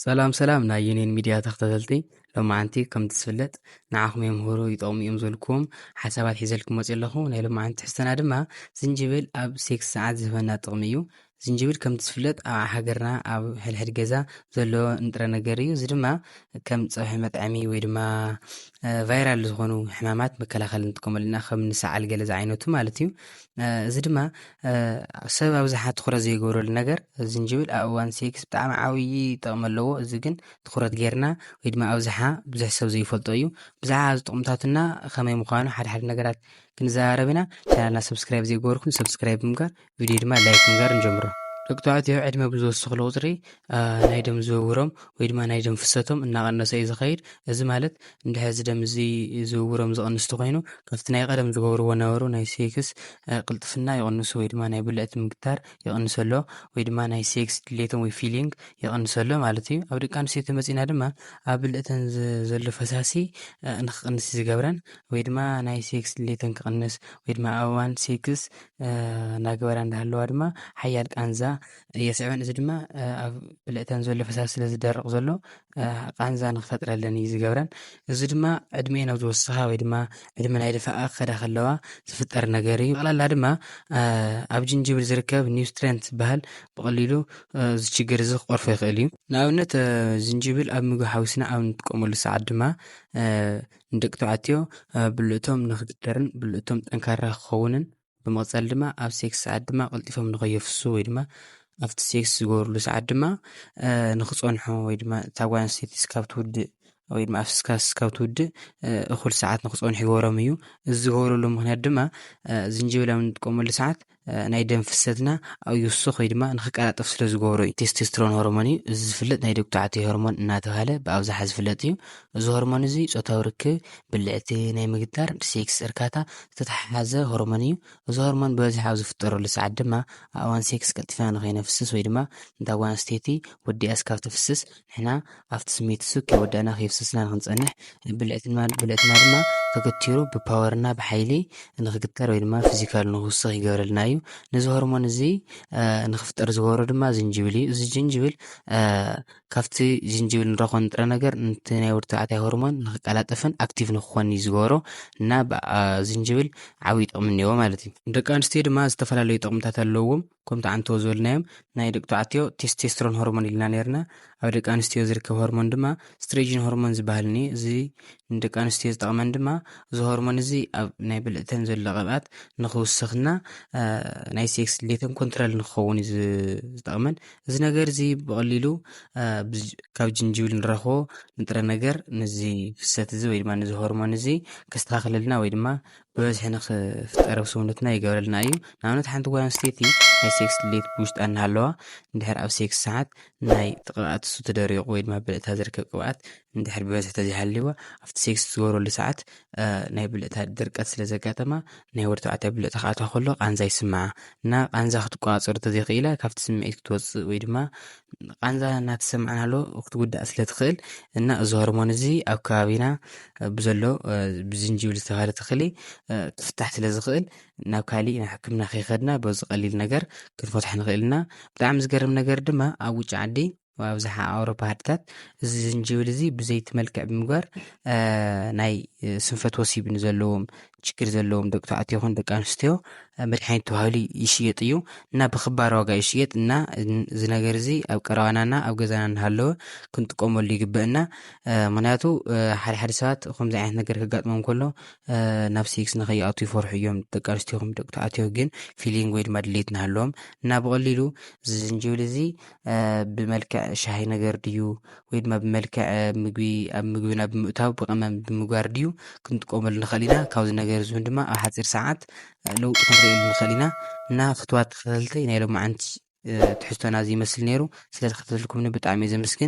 ሰላም ሰላም ናይ ዩኒየን ሚድያ ተኸታተልቲ፣ ሎማዓንቲ ከምቲ ዝፍለጥ ንዓኹም የምህሩ ይጠቕሙ እዮም ዝበልኩዎም ሓሳባት ሒዘልኩም መፅእ ኣለኹ። ናይ ሎማዓንቲ ትሕዝቶና ድማ ዝንጅብል ኣብ ሴክስ ሰዓት ዝህበና ጥቕሚ እዩ። ዝንጅብል ከምቲ ዝፍለጥ ኣብ ሃገርና ኣብ ሕድሕድ ገዛ ዘሎ ንጥረ ነገር እዩ። እዚ ድማ ከም ፀብሒ መጥዐሚ ወይ ድማ ቫይራል ዝኾኑ ሕማማት መከላኸሊ ንጥቀመሉ ኢና፣ ከም ንሰዓል ገለ ዝዓይነቱ ማለት እዩ። እዚ ድማ ሰብ ኣብዝሓ ትኹረት ዘይገብረሉ ነገር፣ ዝንጅብል ኣብ እዋን ሴክስ ብጣዕሚ ዓብዪ ጥቕሚ ኣለዎ። እዚ ግን ትኹረት ጌርና ወይ ድማ ኣብዝሓ ብዙሕ ሰብ ዘይፈልጦ እዩ። ብዛዕባ እዚ ጥቕምታቱና ከመይ ምዃኑ ሓደ ሓደ ነገራት ክንዘራረብ ኢና። ቻናልና ሰብስክራይብ ዘይገበርኩም ሰብስክራይብ ብምግባር፣ ቪድዮ ድማ ላይክ ምግባር ንጀምሮ። ደቂ ተባዕትዮ ዕድመ ብዝወስኽሉ ቁፅሪ ናይ ደም ዝውውሮም ወይ ድማ ናይ ደም ፍሰቶም እናቐነሰ እዩ ዝኸይድ። እዚ ማለት እንድሕር እዚ ደም እዚ ዝውውሮም ዝቐንስ ተኾይኑ፣ ካብቲ ናይ ቀደም ዝገብርዎ ነበሩ ናይ ሴክስ ቅልጥፍና ይቕንሱ ወይ ድማ ናይ ብልዕቲ ምግታር ይቕንሰሎ ወይ ድማ ናይ ሴክስ ድሌቶም ወይ ፊሊንግ ይቕንሰሎ ማለት እዩ። ኣብ ደቂ ኣንስትዮ ተመፂና ድማ ኣብ ብልዕተን ዘሎ ፈሳሲ ንክቕንስ ዝገብረን ወይ ድማ ናይ ሴክስ ድሌተን ክቕንስ ወይ ድማ ኣብ እዋን ሴክስ እናገበራ እንዳሃለዋ ድማ ሓያል ቃንዛ የስዕበን። እዚ ድማ ኣብ ብልዕተን ዘሎ ፈሳሲ ስለ ዝደርቕ ዘሎ ቃንዛ ንክፈጥረለን እዩ ዝገብረን። እዚ ድማ ዕድሜ ናብ ዝወስኻ ወይ ድማ ዕድመ ናይ ድፋኣ ክኸዳ ከለዋ ዝፍጠር ነገር እዩ። ጠቕላላ ድማ ኣብ ጅንጅብል ዝርከብ ኒውስትረንት ዝበሃል ብቐሊሉ እዚ ችግር እዚ ክቆርፎ ይኽእል እዩ። ንኣብነት ዝንጅብል ኣብ ምግቢ ሓዊስና ኣብ ንጥቀመሉ ሰዓት ድማ ንደቂ ተባዕትዮ ብልእቶም ንክግደርን ብልእቶም ጠንካራ ክኸውንን ብምቕጻል ድማ ኣብ ሴክስ ሰዓት ድማ ቀልጢፎም ንኸየፍሱ ወይ ድማ ኣብቲ ሴክስ ዝገብርሉ ሰዓት ድማ ንክጸንሑ ወይ ድማ እታ ጓል ኣንስተይቲ ስካብ ትውድእ ወይ ድማ ኣፍስካ ስካብ ትውድእ እኹል ሰዓት ንክጸንሑ ይገብሮም እዩ። እዚ ዝገብረሉ ምክንያት ድማ ዝንጅብል ኣብ ንጥቀመሉ ሰዓት ናይ ደም ፍሰትና ኣብ ይውስኽ ወይ ድማ ንክቀላጠፍ ስለ ዝገብሮ እዩ። ቴስቴስትሮን ሆርሞን እዩ። እዚ ዝፍለጥ ናይ ደቂ ተባዕትዮ ሆርሞን እናተባህለ ብኣብዝሓ ዝፍለጥ እዩ። እዚ ሆርሞን እዚ ጾታዊ ርክብ፣ ብልዕቲ፣ ናይ ምግታር፣ ሴክስ እርካታ ዝተተሓሓዘ ሆርሞን እዩ። እዚ ሆርሞን ብበዝሒ ኣብ ዝፍጠረሉ ሰዓት ድማ ኣብ እዋን ሴክስ ቀልጢፍና ንኸይነፍስስ ወይ ድማ እንታ ጓል ኣንስተይቲ ወዲኣ እስካብ ትፍስስ ንሕና ኣብቲ ስሜት እሱ ከይወዳእና ከየፍሰስና ንክንጸንሕ ብልዕትና ድማ ተገቲሩ ብፓወርና ብሓይሊ ንክግተር ወይ ድማ ፊዚካል ንክውስኽ ይገብረልና እዩ። ነዚ ሆርሞን እዚ ንክፍጠር ዝገብሮ ድማ ዝንጅብል እዩ። እዚ ዝንጅብል ካብቲ ዝንጅብል ንረኽቦ ንጥረ ነገር ነቲ ናይ ወዲ ተባዕታይ ሆርሞን ንክቀላጠፍን ኣክቲቭ ንክኾን እዩ ዝገብሮ እና ዝንጅብል ዓብዪ ጥቕሚ እኒኦ ማለት እዩ። ደቂ ኣንስትዮ ድማ ዝተፈላለዩ ጥቕምታት ኣለዎም። ከምቲ ዓንተዎ ዝበልናዮም ናይ ደቂ ተባዕትዮ ቴስቴስትሮን ሆርሞን ኢልና ነርና። ኣብ ደቂ ኣንስትዮ ዝርከብ ሆርሞን ድማ ስትሬጅን ሆርሞን ዝበሃል እኒ እዚ ንደቂ ኣንስትዮ ዝጠቕመን ድማ እዚ ሆርሞን እዚ ኣብ ናይ ብልዕተን ዘሎ ቅብኣት ንክውስኽና ናይ ሴክስ ድሌተን ኮንትሮል ንክኸውን እዩ ዝጠቕመን። እዚ ነገር እዚ ብቐሊሉ ካብ ጅንጅብል ንረኽቦ ንጥረ ነገር ነዚ ፍሰት እዚ ወይ ድማ ነዚ ሆርሞን እዚ ከስተኻኽለልና ወይ ድማ ብበዝሒ ንክፍጠር ኣብ ሰውነትና ይገብረልና እዩ። ንኣብነት ሓንቲ ጓል ኣንስተይቲ ናይ ሴክስ ድሌት ብውሽጣ እናሃለዋ እንድሕር ኣብ ሴክስ ሰዓት ናይ ቅብኣት እሱ ተደሪቑ ወይ ድማ ብልዕታ ዝርከብ ቅብኣት እንድሕር ብበዝሒ ተዘይሃልይዋ ኣብቲ ሴክስ ዝገብረሉ ሰዓት ናይ ብልዕታ ድርቀት ስለ ዘጋጠማ ናይ ወዲ ተባዕታይ ብልዕታ ክኣትዋ ከሎ ቃንዛ ይስምዓ እና ቃንዛ ክትቆፃፀሩ ተዘይኽኢላ ካብቲ ስምዒት ክትወፅእ ወይ ድማ ቃንዛ እናተሰምዓና ኣሎ ክትጉዳእ ስለ ትኽእል እና እዚ ሆርሞን እዚ ኣብ ከባቢና ብዘሎ ብዝንጅብል ዝተባሃለ ተኽሊ ክፍታሕ ስለ ዝኽእል ናብ ካሊእ ናብ ሕክምና ከይኸድና በዚ ቀሊል ነገር ክንፈትሖ ንኽእል ኢና። ብጣዕሚ ዝገርም ነገር ድማ ኣብ ውጭ ዓዲ ኣብዝሓ ኣውሮፓ ሃድታት እዚ ዝንጅብል እዚ ብዘይቲ መልክዕ ብምግባር ናይ ስንፈት ወሲብ ንዘለዎም ችግር ዘለዎም ደቂ ተባዕትዮ ይኹን ደቂ ኣንስትዮ መድሓኒት ተባሂሉ ይሽየጥ እዩ እና ብክባር ዋጋ ይሽየጥ እና እዚ ነገር እዚ ኣብ ቀረባናና ኣብ ገዛና እናሃለወ ክንጥቀመሉ ይግበእና። ምክንያቱ ሓደ ሓደ ሰባት ከምዚ ዓይነት ነገር ከጋጥሞም ከሎ ናብ ሴክስ ንኸይኣቱ ይፈርሑ እዮም። ደቂ ኣንስትዮ ይኹን ደቂ ተባዕትዮ ግን ፊሊንግ ወይ ድማ ድሌት እናሃለዎም እና ብቐሊሉ እዚ ዝንጅብል እዚ ብመልክዕ ሻሂ ነገር ድዩ ወይ ድማ ብመልክዕ ምግቢ ኣብ ምግብና ብምእታው ብቐመም ብምግባር ድዩ ክንጥቀመሉ ንኽእል ኢና። ካብዚ ነገር እዚ እውን ድማ ኣብ ሓፂር ሰዓት ለውጢ ክንርእየሉ ንኽእል ኢና እና ፍትዋት ተኸታተልተይ ናይ ሎማዓንቲ ትሕዝቶና እዚ ይመስል ነይሩ። ስለ ተኸታተልኩምኒ ብጣዕሚ እየ ዘመስግን።